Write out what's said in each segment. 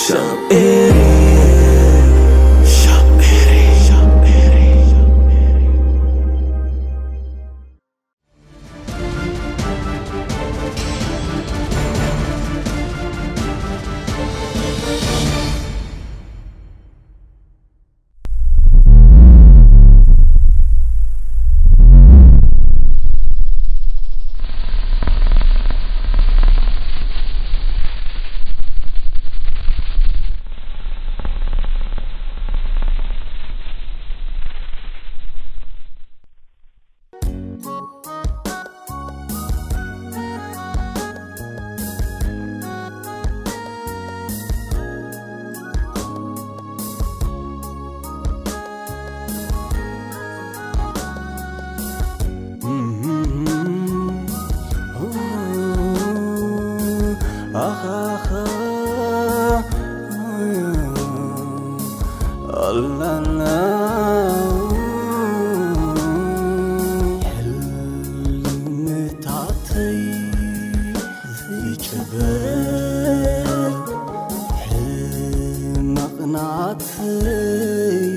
ሻዕሪ፣ ሻዕሪ፣ ሻዕሪ። ሕልምታተይ ዝጭበ ሕመቕናተይ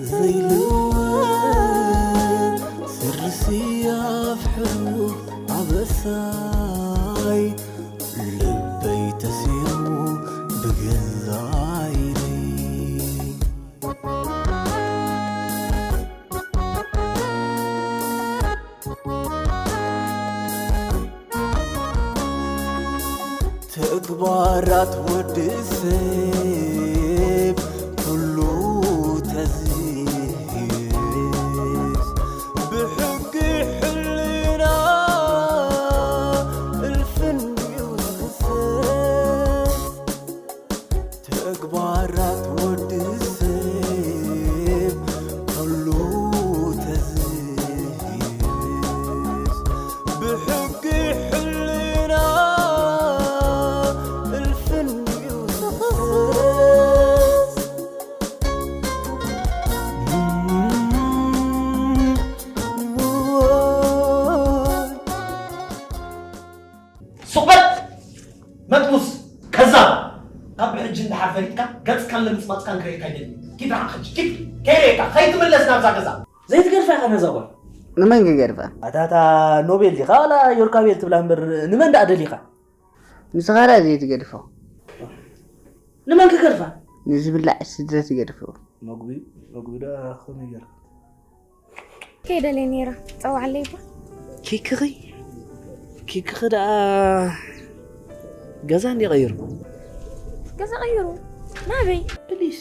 ዘይልወ ስርሲ ኣፍሕሩ ኣበሳይ ልበይ ተሲሩ ብገዛይለይ። ተግባራት ወዲ ሰብ ኩሉ ተዝህዝ ብሕጊ ሕልና እልፍን እዩ ዝኽሰስ። ተግባራት ወዲ ሰብ ኩሉ ተዝህዝ ብሕጊ ሕልና እልፍን እዩ ዝኽሰስ። ስቕ በል! መጥሙስ! ከዛብ! ካብ ብሕጂ እንድሓር ፈሊጥካ ገጽካን ለምጽማጽካን ክርእየካ ኣይደልን። ኪድ ርሓቕ ሕጂ፣ ኪድ! ከይርእየካ፣ ከይትምለስ ናብዛ ገዛ! ዘይትገድፋ ኢኻ ነዛ ጓል። ንመን ክገድፋ? ኣታ፣ ኣታ ኖቤል ዲኻ ዋላ ዮርካቤል ትብላ እምበር ንመን ደኣ ደሊኻ? ንስኻ ደኣ ዘይትገድፎ። ንመን ክገድፋ? ንዝብላዕ ስድረ ትገድፎ። መግቢ፣ መግቢ ደኣ ከመይ ጌርካ? ከይደልየ ነይረ። ጸዋዕለይ እባ። ኬክኺ? ኬክኺ ደኣ ገዛ እንድዩ ቀይሩ። ገዛ ቀይሩ? ናበይ? ፕሊስ፣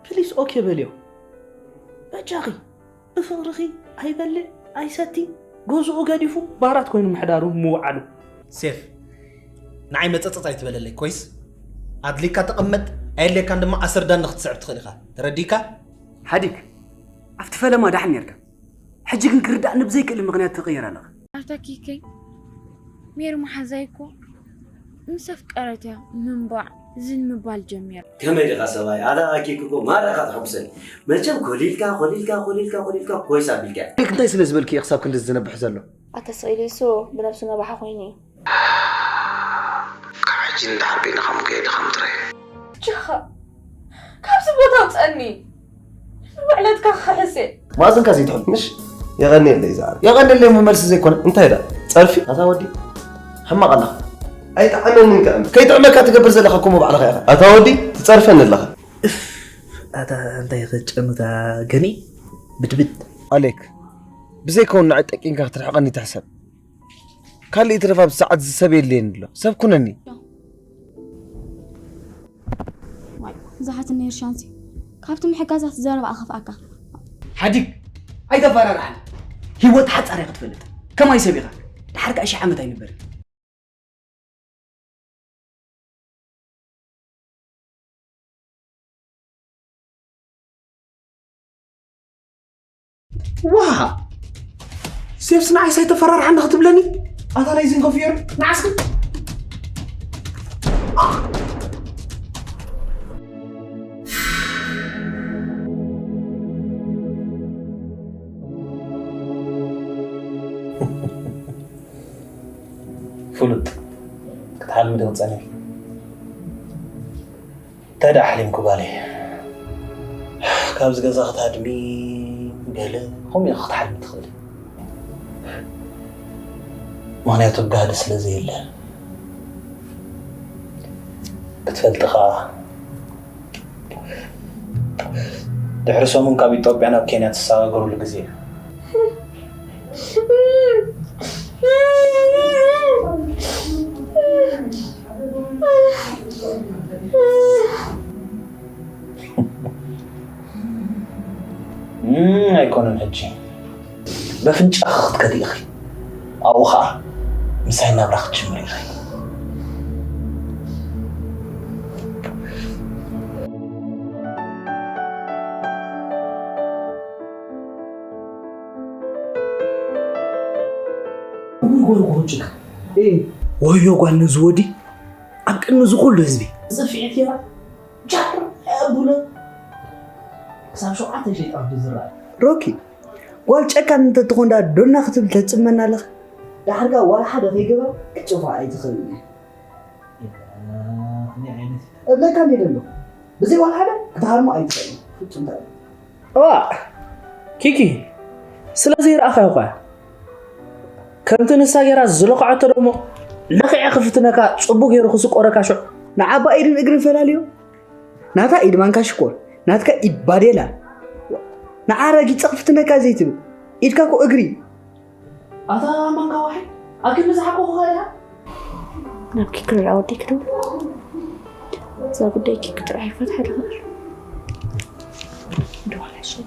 ፕሊስ ኦኬ በልዮ። በጃኺ፣ ብፍቕርኺ ኣይበልዕ ኣይሰቲ፣ ገዝኡ ገዲፉ ባራት ኮይኑ ምሕዳሩ ምውዓሉ። ሴፍ፣ ንዓይ መጸጸጽ ኣይትበለለይ ኮይስ? ኣድሊካ ተቐመጥ፣ ኣየድልየካን ድማ ኣሰርዳኒ ክትስዕብ ትኽእል ኢኻ። ተረዲእካ? ሓዲግ፣ ኣብቲ ፈለማ ደሓን ኔርካ። ሕጂ ግን ክርዳእኒ ብዘይክእል ምኽንያት ትቕየር ኣለኻ። ኣታ ኪከይ፣ ሜሪ መሓዛይ እኮ ምስ ኣፍቀረት እያ ምንባዕ ዝን ምባል ጀሚራ። ከመይ ዲኻ ሰብኣይ? ኣታ ኪክ እኮ ማራ ኢኻ ተሐጉሰኒ። መቸም ኮሊልካ፣ ኮሊልካ፣ ኮሊልካ፣ ኮሊልካ ኮይስ ኣቢልካ። ኬክ እንታይ ስለ ዝበልኪ እዩ ክሳብ ክንድዚ ዝነብሕ ዘሎ? ኣታ ስቕ ኢሉ እሱ ብነብሱ ነባሓ ኮይኑ እዩ። ካብ ሕጂ ንደሓር በይንኻ ምከየድኻ ምጥራይ። ጅኻ፣ ካብዚ ቦታ ኣውፀኒ። ንውዕለትካ ክኽሕስ እየ። ማእዝንካ ዘይትሕል። ምሽ የቐንየለይ ዝዓቢ። የቐንየለይ እሞ መልሲ ዘይኮነ እንታይ ደኣ? ጸርፊ? ኣታ ወዲ፣ ሕማቕ ኣለኻ። ኣይጥዓመንን ከኣ። ከይጥዕመካ ትገብር ዘለኻ እኮ እሞ ባዕልኻ ኢኻ። ኣታ ወዲ፣ ትጸርፈኒ ኣለኻ። እፍ፣ ኣታ እንታይ ክጨምታ ገኒ ብድብድ። ኣሌክ፣ ብዘይከውን ንዓይ ጠቂንካ ክትርሕቐኒ ትሕሰብ። ካልእ ይትረፍ ኣብዚ ሰዓት እዚ ሰብ የድልየኒ ኣሎ። ሰብ ኩነኒ። ዋይ፣ ዝሓትኒ ርሻንሲ። ካብቲ ምሕጋዛት ዘረባ ኣኸፍኣካ። ሓዲግ፣ ኣይተፈራርሓኒ። ህይወት ሓጻር እያ ክትፈልጥ። ከማይ ሰብ ኢኻ። ደሓር ከኣ ሺሕ ዓመት ኣይንበርን። ዋ! ሴፍስ ንዓይስ ኣይተፈራርሓኒ ክትብለኒ? ኣታ ናይዚ እንከፍየሩ ንዓስኪ። ፍሉጥ ክትሓልሚ ዶ ክትጸንሒ? እንታይ ደኣ ሓሊምኩ ጓለይ? ካብዚ ገዛ ክትሃድሚ ገለ ከምኡ ኢኺ ክትሓልሚ ትኽእሊ። ምኽንያቱ ጋህዲ ስለ ዘየለ። ክትፈልጢ ኸኣ ድሕሪ ሰሙን ካብ ኢትዮጵያ ናብ ኬንያ ትሰጋገሩሉ ግዜ እዩ። እም፣ ኣይኮነን ሕጂ። በፍንጫኺ ክትከዲ ኢኺ። ኣብኡ ኸኣ ምሳይ ናብራ ክትጅምሪ ኢኺ። እውይ ጎርጎ ጭካ። እይ። ወዮ ጓል ነዚ ወዲ ኣብ ቅድሚ እዚ ኩሉ ህዝቢ። ጽፍዒት ጌራ ጃር ኣቡለ ክሳብ ሸውዓተ ሸይጣ ዝረኣዩ። ሮኪ፣ ጓል ጨካን እንተትኾን ደኣ ዶና ክትብል ተጽመና ኣለኻ። ዳሕርጋ ዋላ ሓደ ከይገባ ክትጽውዓ ኣይትኽእልን እያ። ከመይ ዓይነት እብለካ እንዴ ዘሎ? ብዘይ ዋላ ሓደ ክትሃርሞ ኣይትኽእልን። ፍጹም ተራ። እዋ፣ ኪኪ፣ ስለ ዘይረኣኻዮ እኳ። ከምቲ ንሳ ጌራ ዝለኽዐቶ ደሞ ለኺዐ ክፍትነካ፣ ጽቡቕ ገይሩ ክስቆረካ ሽዑ። ንዓባ ኢድን እግርን ፈላልዮ። ናታ ኢድ ማንካ ሽኮር፣ ናትካ ኢድ ባዴላ። ንዓ ረጊጸ ክፍትነካ ዘይትብል። ኢድካ እኮ እግሪ። ኣታ ማንካ ዋሒ፣ ኣክል ዝሓቆ ኸያ? ናብ ኪክ ርኣ ወደይ ክደውል። እዛ ጉዳይ ኪክ ጥራሕ ይፈትሓ ድኽእል። ደዋላ ሸ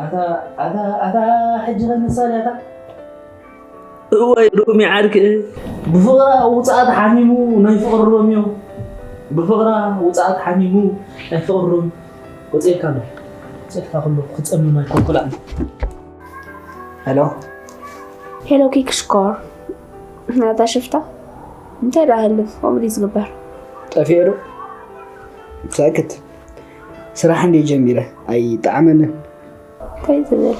ኣታ ኣታ ኣታ ሕጂ ኸ ንሳ ድያ እታ? እዋይ ሎሚ ዓርኪ ብፍቕራ ውጽኣት ሓሚሙ ናይ ፍቕሪ ሮሚዮ። ብፍቕራ ውጽኣት ሓሚሙ ናይ ፍቕሪ ሮሚዮ። ወጺእካ ኣሎ። ወጺእካ ከሎ ክጸምም ኣይኮንኩላን። ሄሎ። ሄሎ ኪክ ሽኮር። ናታ ሽፍታ። እንታይ ደኣ ህልም? ከምኡ ድዩ ዝግበር? ጠፊኤ ዶ? ሳክት። ስራሕ እንዴ ጀሚረ? ኣይጠዓመንን። እንታይ ትብል?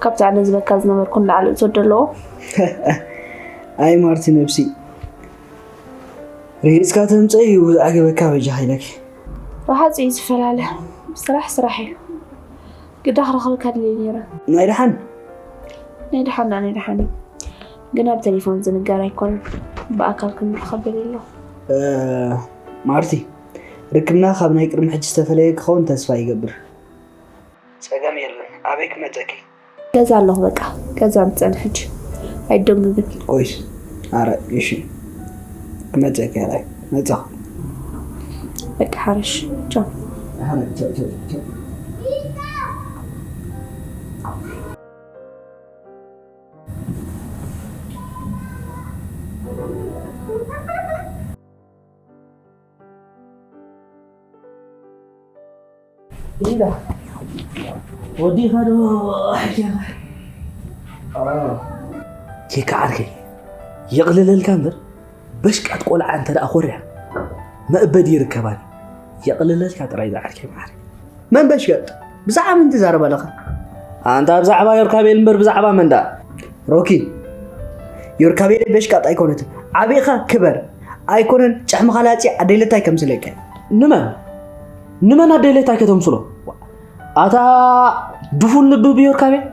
ካብቲ ኣነ ዝበካ ዝነበርኩ ንላዕሊ እቶት ኣለዎ። ኣይ ማርቲ ነብሲ። ርሂጽካ ተምጸይ እዩ ዝዓገበካ በጃኻ ኢለኪ። ብሓጺ እዩ ዝፈላለ። ስራሕ ስራሕ እዩ። ግዳ ክረኽበካ ድልየ ነይረ። ናይ ደሓን? ናይ ደሓን፣ ናይ ደሓን እዩ። ግን ኣብ ቴሌፎን ዝንገር ኣይኮነን። ብኣካል ክንራኸብ ደልየ ኣለኹ። እ፣ ማርቲ፣ ርክብና ካብ ናይ ቅድሚ ሕጂ ዝተፈለየ ክኸውን ተስፋ ይገብር። ጸገም የለን። ኣበይ ክመጸኪ? ገዛ ኣለኹ በቃ። ገዛ ምጸን ሕጂ። ኣይደንግግን። ኮይስ። ኣረ፣ እሺ። ክመጸኪ ኣረ። መጻኹ። በቃ ሓረሽ። ቻው። ኣረ፣ ቻው፣ ቻው፣ ቻው። ኢላ ወዲኻ ዶ ሓኪኻ? ኬካ ዓርከይ የቕልለልካ እምበር በሽቃጥ ቆልዓ እንተ ደኣ ኮርያ መእበዲ ይርከባን። የቕልለልካ ጥራይ ዝዓርከይ መዓር። መን በሽቃጥ? ብዛዕባ መን ትዛረብ ኣለኻ? ኣንታ ብዛዕባ ዮርካቤል እምበር ብዛዕባ መን ደኣ? ሮኪ፣ ዮርካቤል በሽቃጥ ኣይኮነትን። ዓቢኻ ክበር። ኣይኮነን ጭሕምኻ ላጺ ኣደይለታይ ከምስለካ። ንመን? ንመን ኣደይለታይ ከተምስሎ? ኣታ ድፉን ልቢ ብዮርካቤል።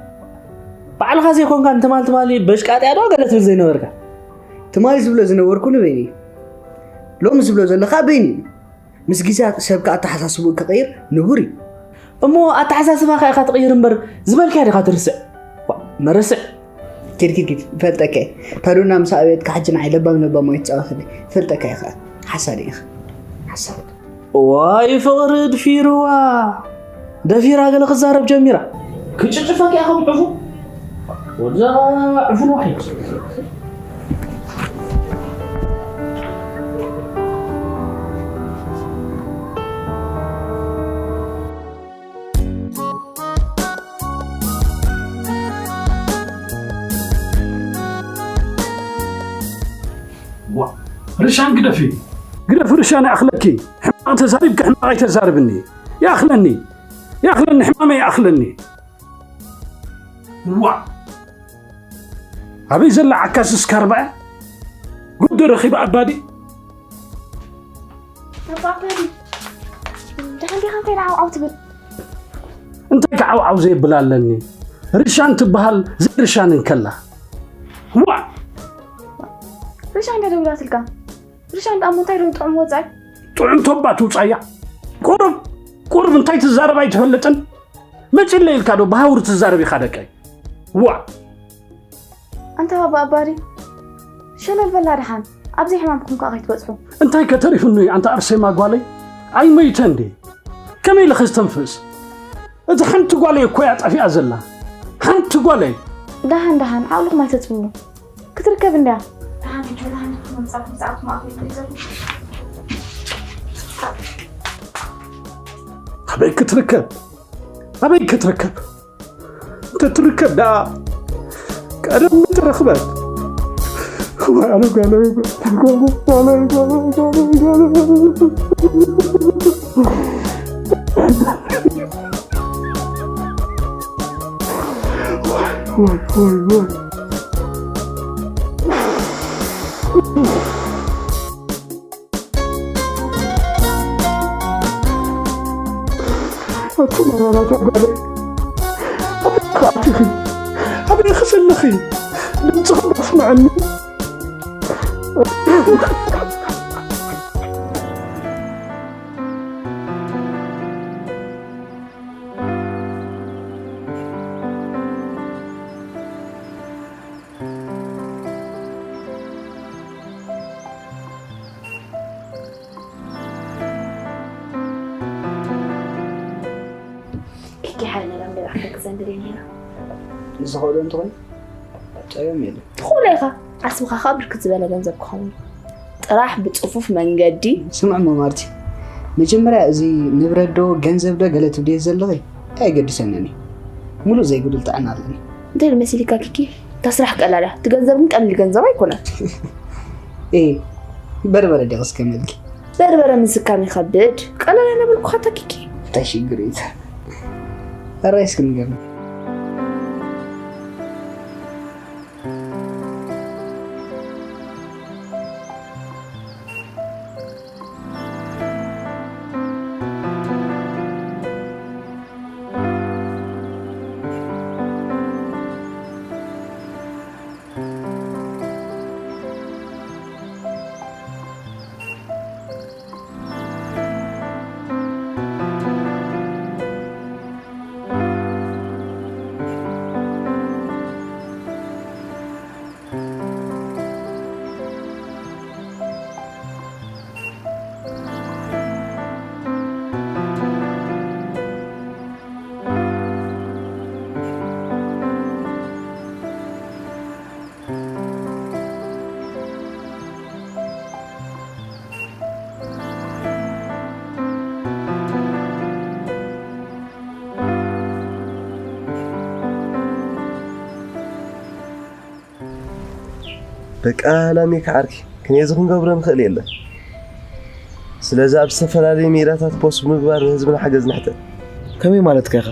ባዕልኻ ዘይኮንካ ንትማል ትማሊ በሽቃጥ እያ ዶ ገለ ትብል ዘይነበርካ? ትማሊ ዝብሎ ዝነበርኩ ንበይኒ እዩ። ሎሚ ዝብሎ ዘለኻ በይኒ እዩ። ምስ ግዜ ሰብካ ኣተሓሳስብኡ ክቕይር ንቡር እዩ። እሞ ኣተሓሳስባኻ ኢኻ ትቕይር እምበር ዝበልካዮ ዲኻ ትርስዕ? ዋ፣ መረስዕ። ኪድ፣ ኪድ፣ ኪድ፣ ይፈልጠካ እየ። ታዱና ምስ ኣበየትካ ሕጂ ንዓይ ለባም ለባም ኣይትጻወተለይ። ይፈልጠካ እየ ኸኣ። ሓሳድ ኢኻ። ሓሳድ። ዋይ ፍቕሪ ድፊርዋ። ደፊራ ገለ ክዛረብ ጀሚራ። ክጭጭፈካ እያ ከም ዕፉን። ወድዛ ዕፉን ዋሒድ። ዋ፣ ርሻን ግደፊ። ግደፊ ርሻን ይኣኽለኪ። ሕማቕ ተዛሪብኪ ሕማቕ ኣይተዛርብኒ። ይኣኽለኒ። ይኣኽለኒ፣ ሕማመይ ይኣኽለኒ። ዋ፣ ኣበይ ዘላ ዓካስ እስካርባ እያ? ጉድ ረኺባ ኣባዲ። ኣባ ኣባዲ፣ ደሓን ዲኻ? እንታይ ደኣ ዓው ዓው ትብል? እንታይ ከዓው ዓው ዘይብል ኣለኒ? ርሻን ትበሃል ዘይርሻን እንከላ። ዋ! ርሻን እንዳ ደውላትልካ። ርሻን ደኣ እሞ እንታይ ዶ ጥዑም ወጻኢ? ጥዑም ቶባ ትውጻያ። ቁሩብ፣ ቁሩብ እንታይ ትዛረብ ኣይትፈልጥን? መጺለ ኢልካ ዶ ብሃውር ትዛረብ ኢኻ ደቀይ? ዋ! ኣንታ ባባ ኣባዲ፣ ሸለል በላ ደሓን። ኣብዚ ሕማምኩም ከኣ ከይትበጽሑ። እንታይ ከተሪፉኒ ኣንታ ኣርሴማ ጓለይ? ኣይመይተ እንዴ? ከመይ ኢለ ከስተንፍስ? እቲ ሓንቲ ጓለይ እኮ እያ ጠፊኣ ዘላ። ሓንቲ ጓለይ። ደሓን፣ ደሓን፣ ዓቕልኹም ኣይተጽብቡ። ክትርከብ እንድያ። ደሓን፣ ደሓን፣ መምጻእኩም፣ መምጻእኩም ኣኽቢርኩም ይዘሩ። ኣበይ ክትርከብ? ኣበይ ክትርከብ? እንተትርከብ ደኣ ቀደም ምተረኽበት። ዋይ ኣነ ጓለይ፣ ጓለይ፣ ጓለይ፣ ጓለይ፣ ጓለይ፣ ጓለይ። ዋይ፣ ዋይ፣ ዋይ፣ ዋይ። ኣቲ መራራታ ጓለይ፣ ኣበይ ከ ኣቲኺ? ኣበይ ከ ዘለኺ? ድምፅኺ ዶ ኣስምዐኒ? ኪኪ ሓደ ነገር እንደ ባሕሪ ክዘንድል ነይራ። ዝኸዶ እንተኾን ጠዮም የለ። ትኽእሎ ኢኻ። ዓስብኻ ኸኣ ብርክት ዝበለ ገንዘብ ክኸውን እዩ። ጥራሕ ብጽፉፍ መንገዲ። ስምዕ እሞ ማርቲ፣ መጀመርያ እዚ ንብረት ዶ ገንዘብ ዶ ገለ ትብልዮ ዘለኺ ኣይገድሰንን እዩ። ሙሉእ ዘይጉድል ጥዕና ኣለኒ። እንታይ ኢሉ መሲልካ ኪኪ? እታ ስራሕ ቀላል እያ። እቲ ገንዘብ ግን ቀሊል ገንዘብ ኣይኮነን። ኤ፣ በርበረ ዲኺ እስከ መልኪ? በርበረ ምዝካም ይኸብድ። ቀላል እያ እናበልኩኻ እታ ኪኪ። እንታይ ሽግር እዩ? ሕራይ እስኪ ንገርኒ። በቃ ላሜካ ዓርኪ፣ ክንየዚ ክንገብሮ ንኽእል የለን። ስለዚ ኣብ ዝተፈላለዩ ሜዳታት ፖስት ምግባር ንህዝብና ሓገዝ ንሕተት። ከመይ ማለትካ ኢኻ?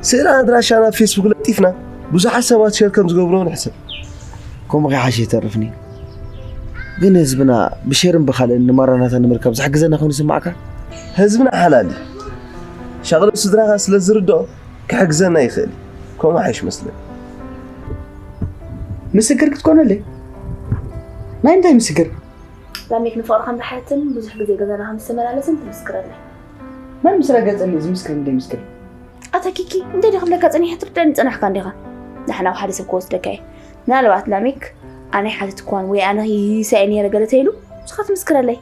ስእልን ኣድራሻና ኣብ ፌስቡክ ለጢፍና ብዙሓት ሰባት ሸር ከም ዝገብርዎ ንሕሰብ። ከምኡ ከይሓሸ ይተርፍኒ። ግን ህዝብና ብሸርን ብኻልእን ንማራናታ ንምርካብ ዝሕግዘና ኮይኑ ይስምዓካ? ህዝብና ሓላል እዩ። ሻቕሎት ስድራኻ ስለ ዝርድኦ ክሕግዘና ይኽእል እዩ። ከምኡ ሓይሽ መስለኒ። ምስክር ክትኮነለይ? ናይ እንታይ ምስክር? ላሜክ ንፍቕሪ ከም ዝሓትን ብዙሕ ግዜ ገዛና ከም ዝተመላለስን ትምስክረለይ። መን ምስ ረገጸኒ ዝምስክር እንደ ምስክር? ኣታ ኪኪ፣ እንታይ ዲኺ ክብለካ ጸኒሐ ትርዳእኒ ጸናሕካ እንዲኻ? ንሕና ኣብ ሓደ ሰብ ክወስደካ እየ። ምናልባት ላሜክ ኣነ ኣይሓተትኳን ወይ ኣነ ይህይሳ እየ ነይረ ገለ ተይሉ፣ ንስኻ ትምስክረለይ።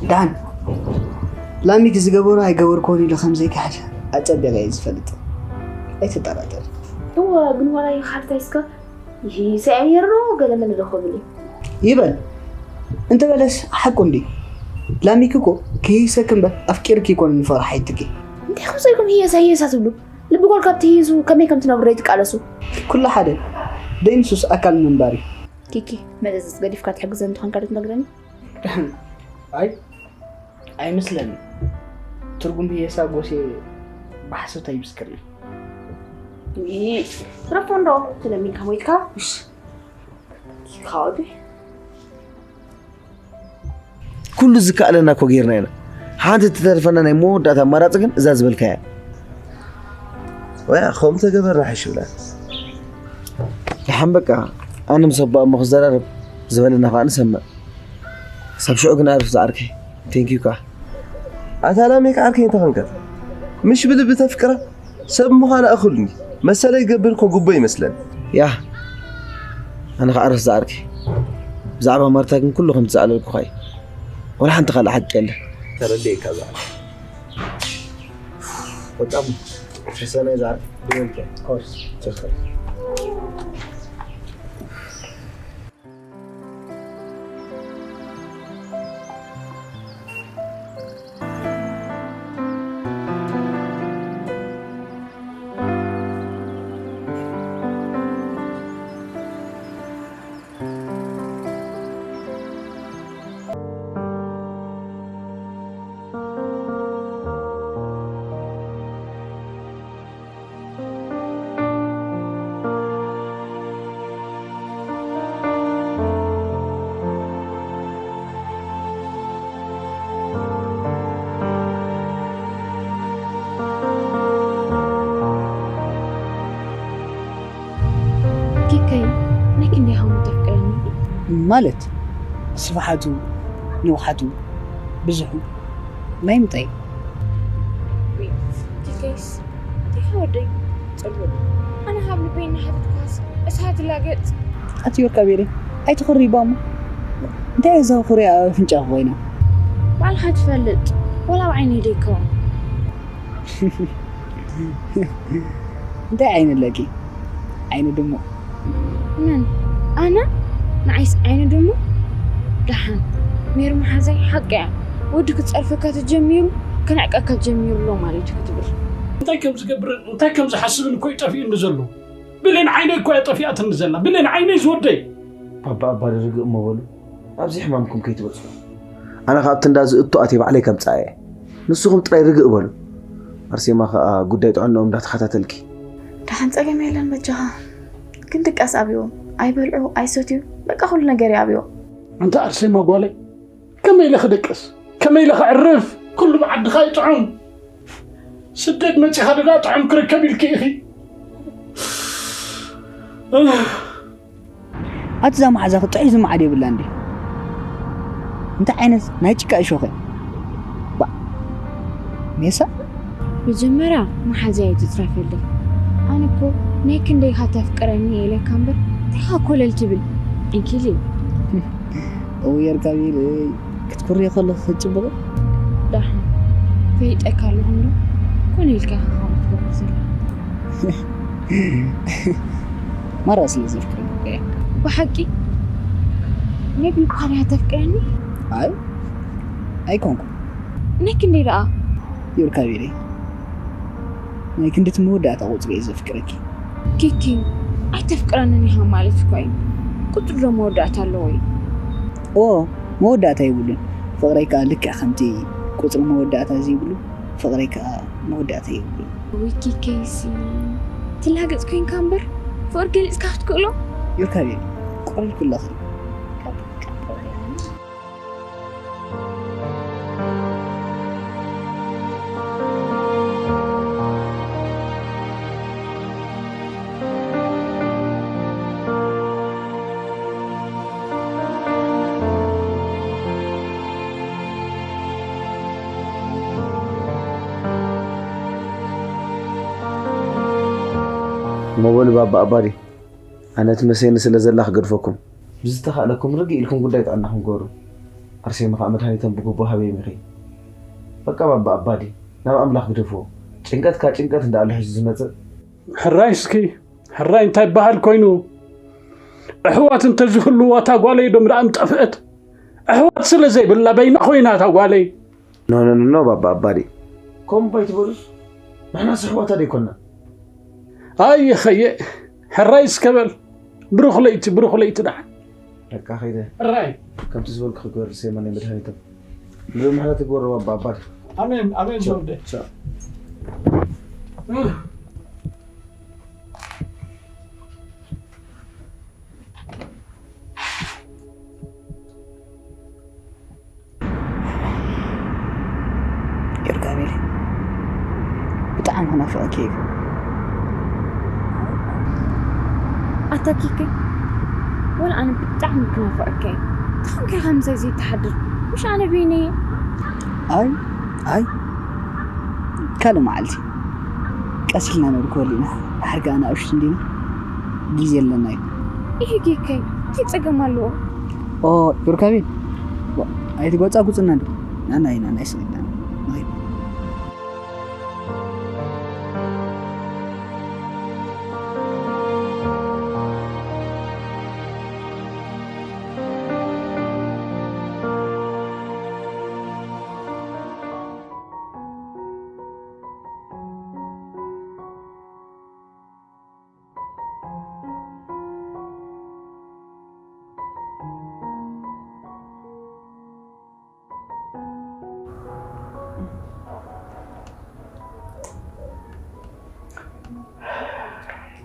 ደሓን ላሚክ ዝገበሮ ኣይገበርኩዎን ኢሉ ከም ዘይክሕድ ኣጸቢቐ እየ ዝፈልጥ። ኣይትጠራጠር። እወ፣ ግን ዋላ ይኽሓድ እንታይ እስከ ይህይሰ እየ ነይረ ዶ ገለ መለ ዶ ክብል እዩ? ይበል እንተበለስ ሓቁ እንድዩ። ላሚክ እኮ ክህይሰኪ እምበር ኣፍቂርኪ ኣይኮነን ንፍቕሪ ሓይትኪ። እንታይ ከምዚ ኢልኩም ህየሳ ህየሳ ትብሉ? ልቢ ጓል ካብ ትህይሱ ከመይ ከም ትነብሩ ዘይትቃለሱ? ኩሉ ሓደ። ደይንሱስ ኣካል ምንባር እዩ። ኪኪ፣ መዘዝ ገዲፍካ ትሕግዘኒ እንተኾንካ ዶ ትነግረኒ? ኣይ ኣይመስለኒ። ትርጉም ህየሳ ጎሴ ብሓሶት ኣይምስክርን። ይይ፣ ትረፎ እንዶ፣ ተለሚንካ ሞይትካ። እሽ። ይካወዱ። ኩሉ ዝከኣለና እኮ ጌርና ኢና። ሓንቲ ትተርፈና ናይ መወዳእታ ኣማራፂ ግን እዛ ዝበልካያ። ወያ፣ ከምኡ ተገበርና ሓይሽ ይብላል። ደሓን በቃ፣ ኣነ ምስ ኣቦኣ እሞ ክዘራረብ ዝበለና ከዓ ንሰምዕ። ሳብ ሽዑ ግን ኣርፍ ዝዓርከይ። ቴንኪዩ ከዓ። ኣታ ላሜክ ዓርከይ እንተኾንካ፣ ምሽ ብልቢ ተፍቅራ ሰብ ምዃና እኹል እንዲ መሰለይ ገብር እኮ ጉቦ ይመስለን። ያ፣ ኣነ ከዓ ኣርፍ ዝዓርከይ። ብዛዕባ ማርታ ግን ኩሉ ከምቲ ዝኣለልኩኻ እዩ። ወላ ሓንቲ ካልእ ሓቂ የለን። ተረዲእካ ዝዓርከይ። በጣም ተሰናይ ዝዓርከይ። ድወልከ? ኮርስ። ትኽክል። ኪከይ፣ ናይ ክንደይ ሃሙ ተፍቅረኒ? ማለት ስፍሓቱ፣ ንውሓቱ፣ ብዝሑ ናይ ምንታይ? ኪከይስ፣ እንታይ ወደይ? ጽቡቕ። ኣነ ካብ ልበይ እናሓተትኩኻስ እሳት ላገጽ። ኣቲ ወርቃ ቤሪ፣ ኣይትኹሪ ባሞ። እንታይ እዛ ኩርያ ኣብ ኣፍንጫኺ ኮይና? ባዕልኻ ትፈልጥ፣ ዋላ ኣብ ዓይነይ ደይከውን። እንታይ ዓይኒ ኣለኪ? ዓይኒ ድሙ። መን? ኣነ? ንዓይስ ዓይኒ ድሙ? ደሓን። ሜሪ መሓዛይ ሓቂ እያ። ወዲ ክጸርፈካ ተጀሚሩ፣ ክንዕቀካ ጀሚሩ ኣሎ ማለት እዩ ክትብል። እንታይ ከም ዝገብርን እንታይ ከም ዝሓስብን እኮ እዩ ጠፊኡኒ ዘሎ። ብሌን ዓይነይ እኮ እያ ጠፊኣትኒ ዘላ። ብሌን ዓይነይ ዝወደይ። ባባ ኣባዲ ርግእ እሞ በሉ። ኣብዚ ሕማምኩም ከይትበጽሑ። ኣነ ካብቲ እንዳ ዝእቱ ኣትየ ባዕለይ ከምጽኣ እየ። ንስኹም ጥራይ ርግእ በሉ። ኣርሴማ ከኣ ጉዳይ ጥዕንኦም እንዳተኸታተልኪ። ደሓን ጸገም የለን በጃኻ። ግን ድቃስ ኣብዮም። ኣይበልዑ፣ ኣይሰትዩ። በቃ ኩሉ ነገር እዩ ኣብዮም። ኣንታ ኣርሴማ ጓለይ፣ ከመይ ኢለ ክድቅስ? ከመይ ኢለ ከዕርፍ? ኩሉ ብዓድኻ እዩ ጥዑም። ስደት መጺኻ ደኣ ጥዑም ክርከብ ኢልኪ ኢኺ። ኣቲ እዛ መሓዛኺ ጥዑይ ዝመዓድ የብላን ድዩ? እንታይ ዓይነት ናይ ጭቃ እሾኽ እያ? ባዕ። ሜሳ? መጀመርያ መሓዛይ ኣይትጽረፈለይ። ኣነ እኮ ናይ ክንደይ ኢኻ ተፍቅረኒ ኢለካ እምበር እንታይ ኢኻ ኮለል ትብል? ዕንኪሊል። እውይ የርካቢለይ፣ ክትኩርዮ ከለኺ ክትጭብቒ። ደሓን ፈሊጠካ ኣለኹ እንዶ፣ ኮነ ኢልካ ኢኻ ከምኡ ትገብር ዘለኻ። ማራ ስለ ዘፍቅረካ እየ። ብሓቂ? ናይ ብልብኻ ዲኻ ተፍቅረኒ? ኣይ፣ ኣይኮንኩን። ናይ ክንደይ ደኣ? ዮርካቢለይ፣ ናይ ክንድቲ መወዳእታ ቁጽሪ እየ ዘፍቅረኪ። ኪኪ፣ ኣይተፍቅረንን ኢኻ ማለት እኮ እዩ። ቁጽሪ ዶ መወዳእታ ኣለዎ እዩ? እዎ፣ መወዳእታ የብሉን። ፍቕረይ ከኣ ልክዕ ከምቲ ቁጽሪ መወዳእታ ዘይብሉ፣ ፍቕረይ ከኣ መወዳእታ የብሉን። ወይ ኪኪ፣ ትላገጽ ኮይንካ እምበር፣ ፍቕሪ ገሊጽካ ክትክእሎ? ዮርካቢለይ፣ ቆልኩለኺ። እሞ በሉ ባባ ኣባዲ፣ ኣነ ትመሴኒ ስለ ዘላ ክገድፈኩም። ብዝተኻእለኩም ርግእ ኢልኩም ጉዳይ ጥዕናኹም ግበሩ። ኣርሴማ ኸኣ መድሃኒቶም ብግቡእ ሃብዮም ኢኺ። በቃ ባባ ኣባዲ፣ ናብ ኣምላኽ ግደፍዎ። ጭንቀት ካብ ጭንቀት እንዳ ኣሎ ሒዙ ዝመጽእ። ሕራይ እስኪ፣ ሕራይ እንታይ ይበሃል ኮይኑ? ኣሕዋት እንተዝህልዋ እታ ጓለይ ዶ ምድኣ ምጠፍአት? ኣሕዋት ስለ ዘይብላ በይና ኮይና እታ ጓለይ። ኖ፣ ኖ፣ ኖ፣ ኖ፣ ባባ ኣባዲ። ከምኡ እባ ኣይትበሉስ። ንሕናስ ኣሕዋታ ደይኮንና? ኣየ ኸየ፣ ሕራይ እስከ በል። ብሩኽ ለይቲ፣ ብሩኽ ለይቲ ደሓን። በቃ ኸይደ። ሕራይ። ከምቲ ዝበልኩ ክግበር ርሴማ ናይ መድሃኒቶም። ምሕረት ይግበሮ ባባ ኣባዲ። ኣሜን፣ ኣሜን ቻው፣ ዘውደ። ቻው። ናፍቐኪ እየ። ኣታ ኪከይ፣ ወላ ኣነ ብጣዕሚ ክናፍቐካ እየ። እንታይ ኾንካ ከምዚ ዘይትሓድር? ምሽ ኣነ በይነይ እየ። ኣይ፣ ኣይ፣ ካልእ መዓልቲ ቀስ ኢልና ነድክበሉ ኢና። ድሓር ከኣ ንኣሽቱ እንዲና ግዜ ኣለና እዩ። ይሄ ኪከይ፣ እንታይ ጸገም ኣለዎ? ኦ፣ ዮርካቤል፣ ዋ፣ ኣይትጎጻጉጽና እንዶ። ናና ኢና ናይ ስንዳን።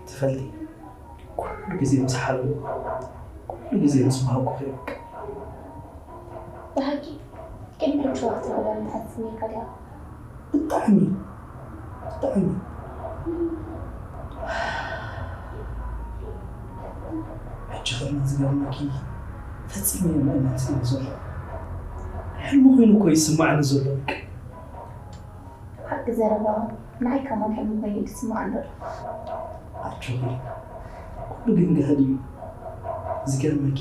ትፈልጢ፣ ኩሉ ግዜ ምስ ሓሉ፣ ኩሉ ግዜ ምስ በሃኩ ከይበቅ። ብሓቂ ቅድሚ ሕጂ ወቕቲ ክበል ትሓስብ ነርካ ዲኻ? ብጣዕሚ፣ ብጣዕሚ። ሕጂ ኸ ዝገርመኪ፣ ፈጺመ እየ ምእማን ስኢነ ዘሎ። ሕልሚ ኮይኑ እኮ ይስማዓኒ ዘሎ። ሓቂ ዘረባኻ ንዓይ ከማን ሕልሚ ኮይኑ እዩ ዝስምዓኒ ዘሎ። ኣጆኺ፣ ኩሉ ግን ገሃድ እዩ። ዝገርመኪ፣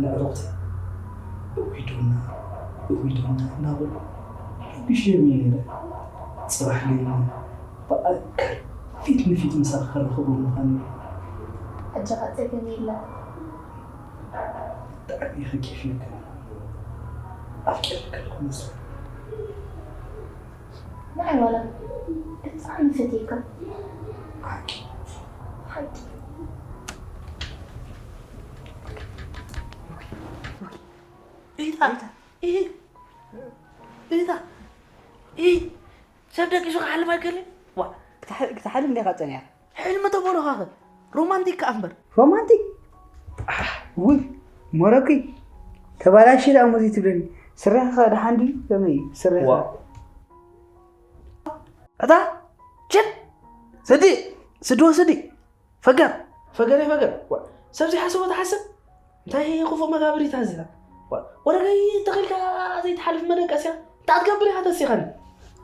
ንዕሩኽተይ እውይ ዶና፣ እውይ ዶና እናበሉ ረቢሸዮም እየ ነይረ። ጽባሕ ግን ብኣካል ፊት ንፊት ምሳኺ ክራኸብ ብምዃነይ። ሕጂ ኸ ጸገም የለን። ብጣዕሚ ኢኺ ኬፍ ኢልክኒ። ኣፍቂረኪ ኣለኹ መስለኒ። ንዓይ ዋላ ብጣዕሚ ፈትየካ። ሓቂ። ሓቂ። ኢታ፣ ኢ-፣ ኢታ፣ ኢ-፣ ሰብ ደቂሱ ክሓልም ኣይክእልን? ዋ። ክትሓ-፣ ክትሓልም ዲኻ ጸኒሓ? ሕልሚ ተበሉኻኸ? ሮማንቲክ ከኣ እምበር። ሮማንቲክ? ኣሕ፣ ውይ፣ መረኩይ። ተባላሽ ደኣ ሙዚ ትብለኒ። ስረኻ ደሓን ድዩ? ከመይ እዩ ስረኻ? ዋ። እታ፣ ችል! ስዲ! ስዲ ወስዲ! ፈገር! ፈገር ፈገር! ዋ፣ ሰብ ዘይሓሰቦ ትሓስብ? እንታይ ክፉእ መጋብሪት ኣዚዛ? ዋ፣ ወረገይ ተኺልካ ዘይትሓልፍ መደቀስያ? እንታይ ክትገብር ኢኻ ተሲኻኒ?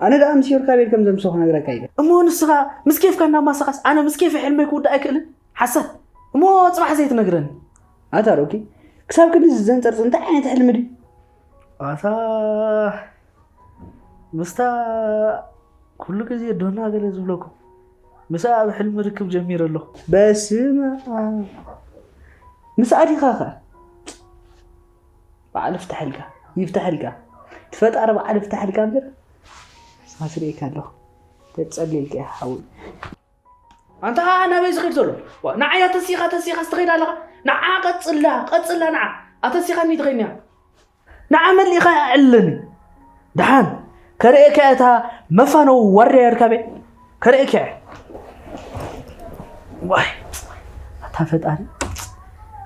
ኣነ ደኣ ምስ ዮርካቤል ከም ዘምሰኹ ነግረካ ኢለ። እሞ ንስኻ ምስ ኬፍካ እናማሰኻስ ኣነ ምስ ኬፍ ሕልመይ ክውዳእ ኣይክእልን? ሓሳድ! እሞ ጽባሕ ዘይትነግረኒ? ኣታ ሮኪ፣ ክሳብ ክንድዚ ዘንጸርጽ እንታይ ዓይነት ሕልሚ ድዩ? ኣታ ምስታ ኩሉ ግዜ ዶና ገለ ዝብለኩም፣ ምስኣ ኣብ ሕልሚ ርክብ ጀሚረ ኣለኹ። በስመ ኣብ። ምስኣ ዲኻ ኸ? በዓል ይፍተሐልካ፣ ይፍተሐልካ። እቲ ፈጣሪ በዓል ይፍተሐልካ እምበር፣ ኣስሪኤካ ኣለኹ። ተጸሊልካ ኢኻ ሓወይ። ኣንታ ናበይ ዝኸይድ ዘሎ? ዋ፣ ንዓይ ተሲኻ፣ ተሲኻ ስትኸይድ ኣለኻ? ንዓ ቀጽላ፣ ቀጽላ ንዓ። ኣተሲኻኒ ትኸይድኒ እያ። ንዓ መሊእኻ ኣዕልለኒ። ደሓን ከርእየካ እታ መፋነዊ ዋርድያ ርካቤ። ከርእየካ እየ። ዋይ፣ ኣታ ፈጣሪ፣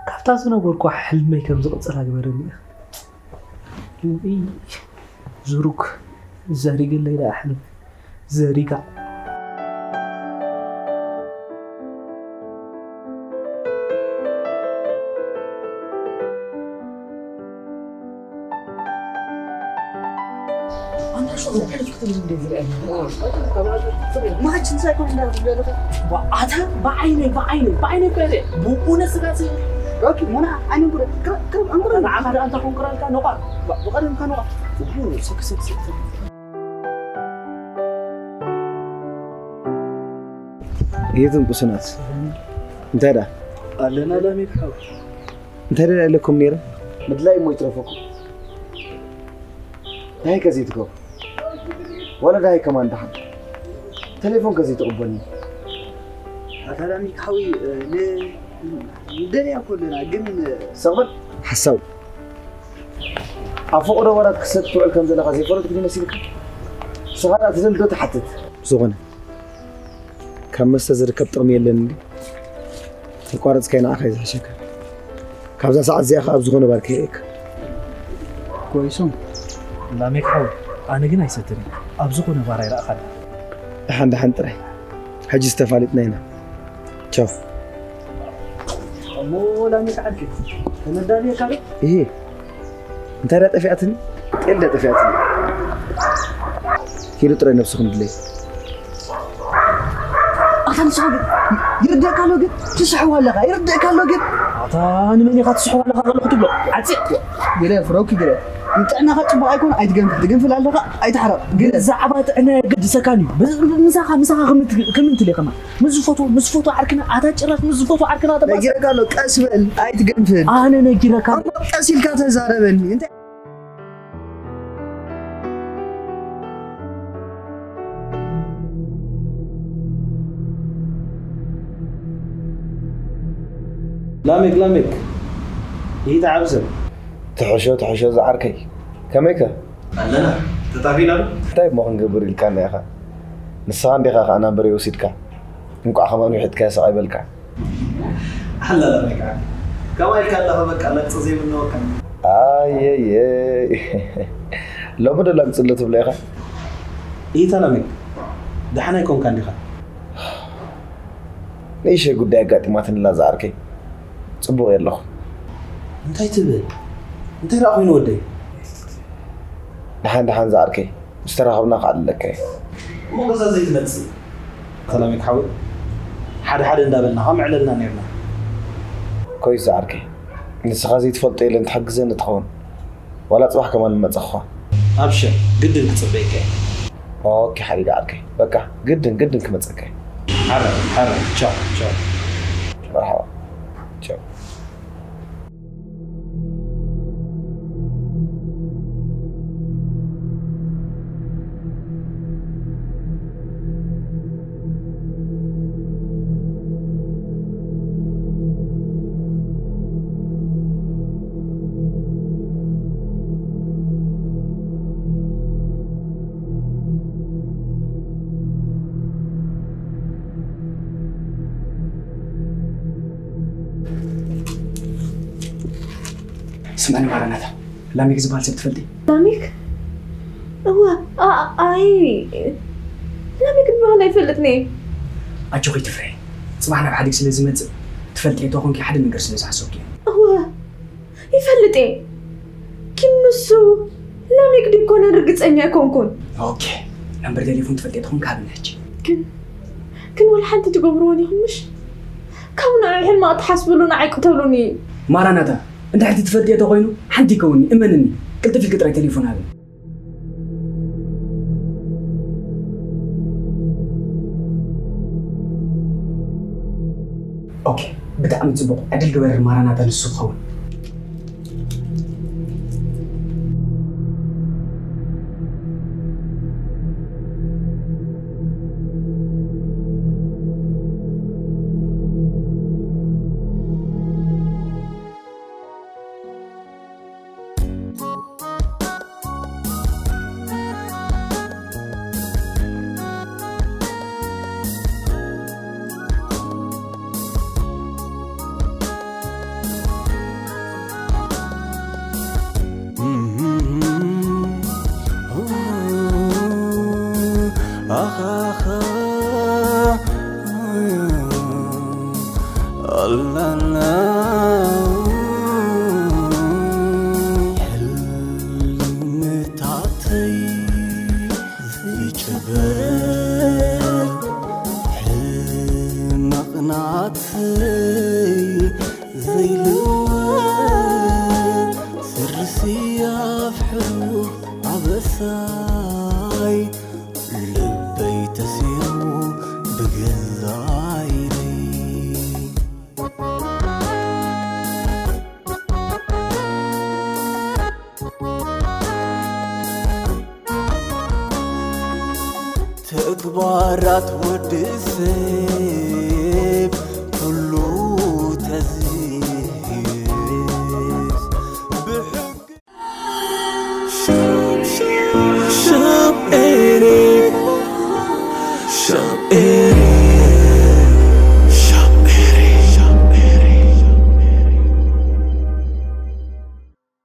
ካብታ ዝነበርኩ ሕልመይ ከም ዝቕጽላ ግበረኒ ኢኻ። ውይ፣ ዝሩግ ዘሪግለይ ደኣ ሕልሚ ዘሪጋ። ኣንታ ሸው ሕልፍ ክትብል እንደ ዝርኣየኒ። ማችን ሳይኮን እንዳ ትብለልካ። ኣታ ብዓይነይ፣ ብዓይነይ፣ ብዓይነይ እኮ እየ። ብእውነት ስጋት ሮኪ፣ ሞና፣ ዓይነ እንቁረ፣ ክረ-፣ ክረ-፣ እንቁረ። ንዓኻ ደኣ እንታይ ኮንኩራልካ? ነቋር። ባ-፣ ብቐደምካ ነቋር። እሁ፣ ስክ፣ ስክ፣ ስክ፣ ስክ። የትም ቁስናት። እንታይ ደኣ? ኣለና ላሜክ ሓው። እንታይ ደኣ ኢለኩም ነይረ? ምድላይ እሞ ይትረፈኩም። እንታይ ከ ዘይትገብሩ? ዋላ ደሃይ ከማን ደሓን። ቴሌፎን ከ ዘይትቕበልኒ? ኣታ ላሜክ ሓውይ፣ ን-፣ ንደልያ እኮ ኣለና፣ ግን ሰቕ በል። ሓሳዊ። ኣብ ፈቐዶ ወራት ክሰጥ ትውዕል ከም ዘለኻ ዘይፈለጥኩ ድዩ መሲልካ? ንስኻ ደኣ ትደሊ ዶ ትሓትት? ብዝኾነ፣ ካብ መስተ ዝርከብ ጥቕሚ የለን እንዲ። ተቋረጽካዮ ንዓኻ እዩ ዝሕሸካ። ካብዛ ሰዓት እዚኣ ኸኣ ኣብ ዝኾነ ባር ከየእካ። ኮይሶም፣ ላሜክ ሓወይ፣ ኣነ ግን ኣይሰትን እየ። ኣብ ዝኾነ ባር ኣይረኣኻን። ደሓን ደሓን ጥራይ። ሕጂ ዝተፋሊጥና ኢና። ቻው። እሞ ላሚክ ዓርኪ ተመዳልየካ ዶ? ይሄ እንታይ ደኣ ጠፊኣትኒ? ጤል ደኣ ጠፊኣትኒ? ኪዱ ጥራይ ነብስኹም ድለይ። ኣታ ንስኻ ግን ይርደእካ ኣሎ ግን ትስሕዋ ኣለኻ ይርደእካ ኣሎ ግን ኣታ ንመን ኢኻ ትስሕዋ ኣለኻ ከለኹ ትብሎ ዓፂቕ ግደፍ ሮኪ ግደፍ ንጥዕናኻ ፅቡቅ ኣይኮነ ኣይትገንፍል ትገንፍል ኣለኻ ኣይትሕረቕ ግደፍ ብዛዕባ ጥዕና የገድሰካን እዩ ብ- ምሳኻ ምሳኻ ክምንት- ክምንትል ኢኸማ ምስ ዝፈትዎ ምስ ዝፈትዎ ዓርክና ኣታ ጭራሽ ምስ ዝፈትዎ ዓርክና ተባስ ነጊረካ ኣሎ ቀስ በል ኣይትገንፍል ኣነ ነጊረካ ኣሎ ቀስ ኢልካ ተዛረበኒ እንታይ ላሜክ ላሜክ ይታ ዓብሰብ ትሕሾ ትሕሾ ዝዓርከይ ከመይከ ኣለና ተጣፊና ዶ እንታይ እሞ ክንገብር ኢልካና ኢኻ ንስኻ እንዲኻ ከኣ ናምበረይ ወሲድካ እንቋዕ ከማን ውሒጥካዮ ስቕ ኣይበልካ ኣላ ላሜክ ዓርከይ ከማይ ኢልካ ኣለኻ በቃ ለቅፂ ዘይምነወካ ኣየየ ሎሚ ዶ ላግፅሎ ትብሎ ኢኻ ይታ ላሜክ ደሓን ኣይኮንካ እንዲኻ ንእሽተይ ጉዳይ ኣጋጢማትንላ ዝዓርከይ ጽቡቕ የለኹ እንታይ ትብል እንታይ ደኣ ኮይኑ ወደይ ደሓን ደሓን ዝዓርከይ ምስ ተራኸብና ክዓልለካ እየ እሞ ገዛ ዘይትመጽእ ሰላሜክ ሓወይ ሓደ ሓደ እንዳበልና ከምዕለልና ነርና ኮይስ ዝዓርከይ ንስኻ ዘይትፈልጦ የለን ትሕግዘኒ ትኸውን ዋላ ጽባሕ ከማን ንመጸኻ ኣብሽር ግድን ክጽበየካ እየ ኦኬ ሓቢቢ ዓርከይ በቃ ግድን ግድን ክመጸካ እየ ሓረ ሓረ ቻው ቻው መርሓባ ቻው ስምዕኒ ማረናታ ላሚክ ዝበሃል ሰብ ትፈልጢ ላሚክ እወ ኣ- ኣይ ላሚክ ዝበሃል ኣይፈልጥኒ ኣጆኺ ትፍረ ጽባሕ ናብ ሓዲግ ስለ ዝመጽእ ትፈልጢ ተኾንኪ ሓደ ነገር ስለ ዝሓሰብኪ እወ ይፈልጥ እየ ግን ንሱ ላሚክ ድይኮነን ርግፀኛ ኣይኮንኩን ኦኬ ነምበር ቴሌፎን ትፈልጢ ተኾንኪ ሃብኒ ሕጂ ግን ግን ወላ ሓንቲ ትገብርዎ ዲኹም ምሽ ካብ ንዑ ሕማቕ ትሓስብሉ ንዓይ ቅተሉኒ ማራናታ እንድሕር ትፈልጥዮ ተኾይኑ ሓንቲ ይከውኒ እመንኒ ቅልጥፍ ኢልኪ ጥራይ ቴሌፎን ሃብኒ ኦኬ ብጣዕሚ ጽቡቕ ዕድል ግበርር ማራናታ ንሱ ክኸውን ተግባራት ወዲ ሰብ